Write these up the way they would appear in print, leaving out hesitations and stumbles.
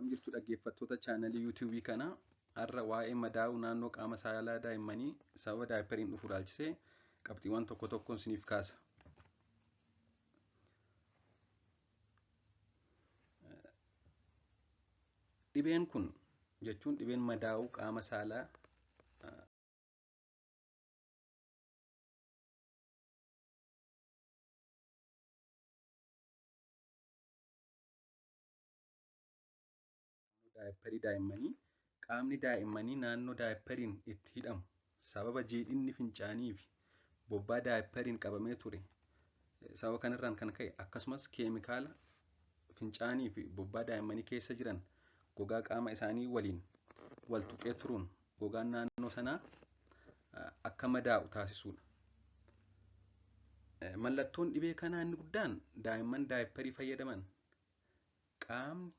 Akkam jirtu dhaggeeffattoota chaanalii yuutuubii kanaa. Har'a waa'ee madaa'uu naannoo qaama saalaa daa'immanii sababa daayipperiin dhufu ilaalchisee qabxiiwwan tokko tokkoon isiniif kaasa. Dhibeen kun jechuun dhibeen madaa'uu qaama saalaa daayipperii daa'immanii qaamni daa'immanii naannoo daayipperiin itti hidhamu sababa jiidhinni fincaanii fi bobbaa daayipperiin qabamee ture sababa kanarraan kan ka'e akkasumas keemikaala fincaanii fi bobbaa daa'immanii keessa jiran gogaa qaama isaanii waliin wal tuqee turuun gogaan naannoo sanaa akka madaa'u taasisuudha. Mallattoon dhibee kanaa inni guddaan daa'imman daayipperii fayyadaman qaamni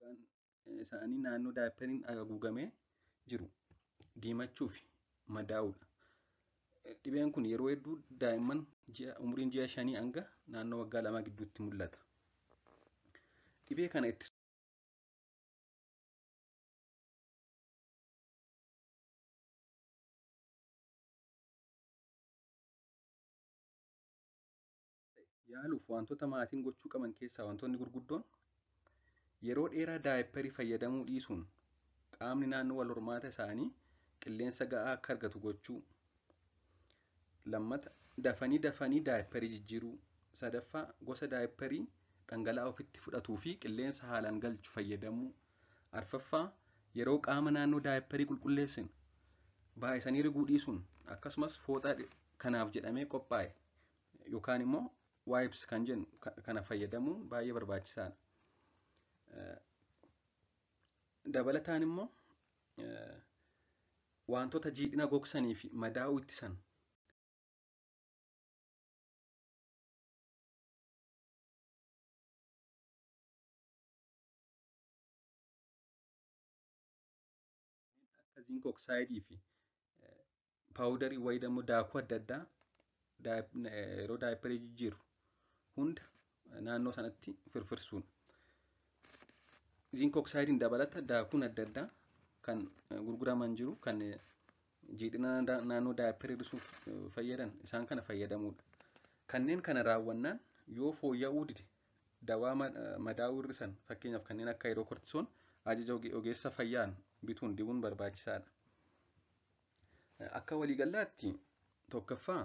gogaan isaanii naannoo daayipperiin haguugamee jiru diimachuu fi madaa'uudha. Dhibeen kun yeroo hedduu daa'imman umriin ji'a 5 hanga naannoo waggaa 2 gidduutti mul'ata. Dhibee kana yaaluuf wantoota maatiin gochuu qaban keessaa wantoonni gurguddoon yeroo dheeraa daayipperii fayyadamuu dhiisuun qaamni naannoo wal hormaata isaanii qilleensa ga'aa akka argatu gochuu. Lammata, dafanii dafanii daayipperii jijjiiruu. Sadaffaa, gosa daayipperii dhangala'aa ofitti fudhatuu fi qilleensa haalaan galchu fayyadamuu. Arfaffaa, yeroo qaama naannoo daayipperii qulqulleessinu baay'isanii riguu dhiisuun akkasumas fooxaa kanaaf jedhamee qophaa'e yookaan immoo wipes kan jennu kana fayyadamuun baay'ee barbaachisaadha. Dabalataan immoo wantoota jiidhina gogsanii fi madaa'uu ittisan akka zinc oxide fi paawudarii wayii immoo daakuu adda addaa yeroo daayipperii jijjiiru hunda naannoo sanatti firfirsuun. Zinc oxide dabalata daakuun adda addaa kan gurguraman jiru kan jiidhina naannoo daayipperii hir'isuuf fayyadan isaan kana fayyadamuudha. Kanneen kana raawwannaan yoo fooyya'uu dide dawaa madaa'uu hir'isan fakkeenyaaf kanneen akka hydrocortisone ajaja ogeessa fayyaan bituun dibuun barbaachisaadha. Akka waliigalaatti tokkoffaa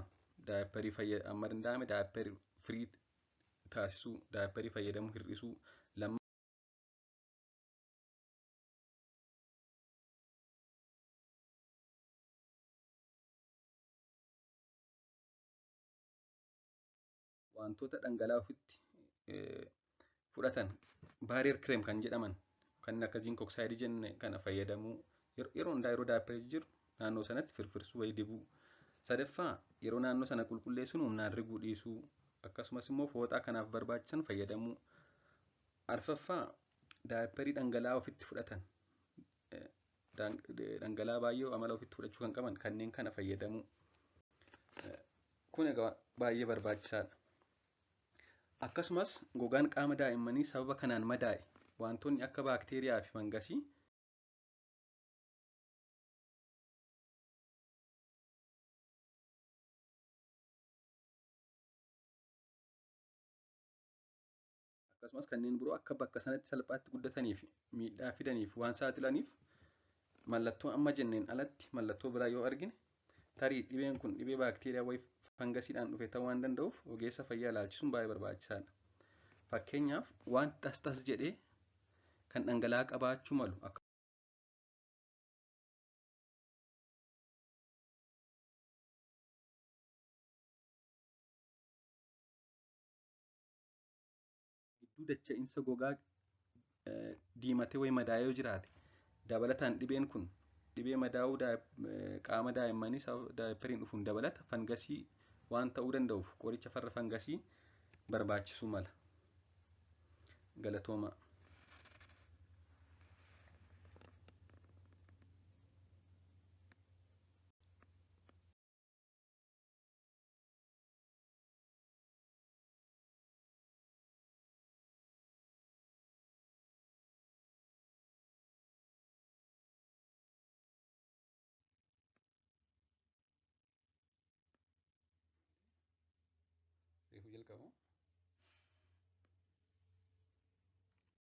daayipperii amma danda'ame daayipperii firii taasisuu, daayipperii fayyadamuu hir'isuu, wantoota dhangala'aa ofitti fudhatan barrier cream kan jedhaman kanneen akka zinc oxide jenne kana fayyadamuu, yeroo hundaa yeroo daayipperii jijjiiru naannoo sanatti firfirsuu wayii dibuu. Sadaffaa, yeroo naannoo sana qulqulleessinu humnaan riguu dhiisuu akkasumas immoo fooxaa kanaaf barbaachisan fayyadamuu. Arfaffaa, daayipperii dhangala'aa ofitti fudhatan dhangala'aa baay'ee amala ofitti fudhachuu kan qaban kanneen kana fayyadamuu. Kun egaa baay'ee barbaachisaadha. Akkasumas gogaan qaama daa'immanii sababa kanaan madaa'e wantoonni akka baakteeriyaa fi fangasii akkasumas kanneen biroo akka bakka sanatti salphaatti guddatanii fi miidhaa fidaniif waan saaxilaniif mallattoo amma jenneen alatti mallattoo biraa yoo argine tarii dhibeen kun dhibee baakteeriyaa wayii fangasiidhaan dhufe ta'uu waan danda'uuf ogeessa fayyaa ilaalchisuun baay'ee barbaachisaadha. Fakkeenyaaf waan tas tas jedhee kan dhangala'aa qabaachuu malu akka gidduu dacha'insa gogaa diimatee wayii madaa'ee yoo jiraate dabalataan dhibeen kun dhibee madaa'uu qaama daa'immanii daayipperiin dhufuun dabalata fangasii waan ta'uu danda'uuf qoricha farra fangasii barbaachisuu mala. Galatoomaa. qabu.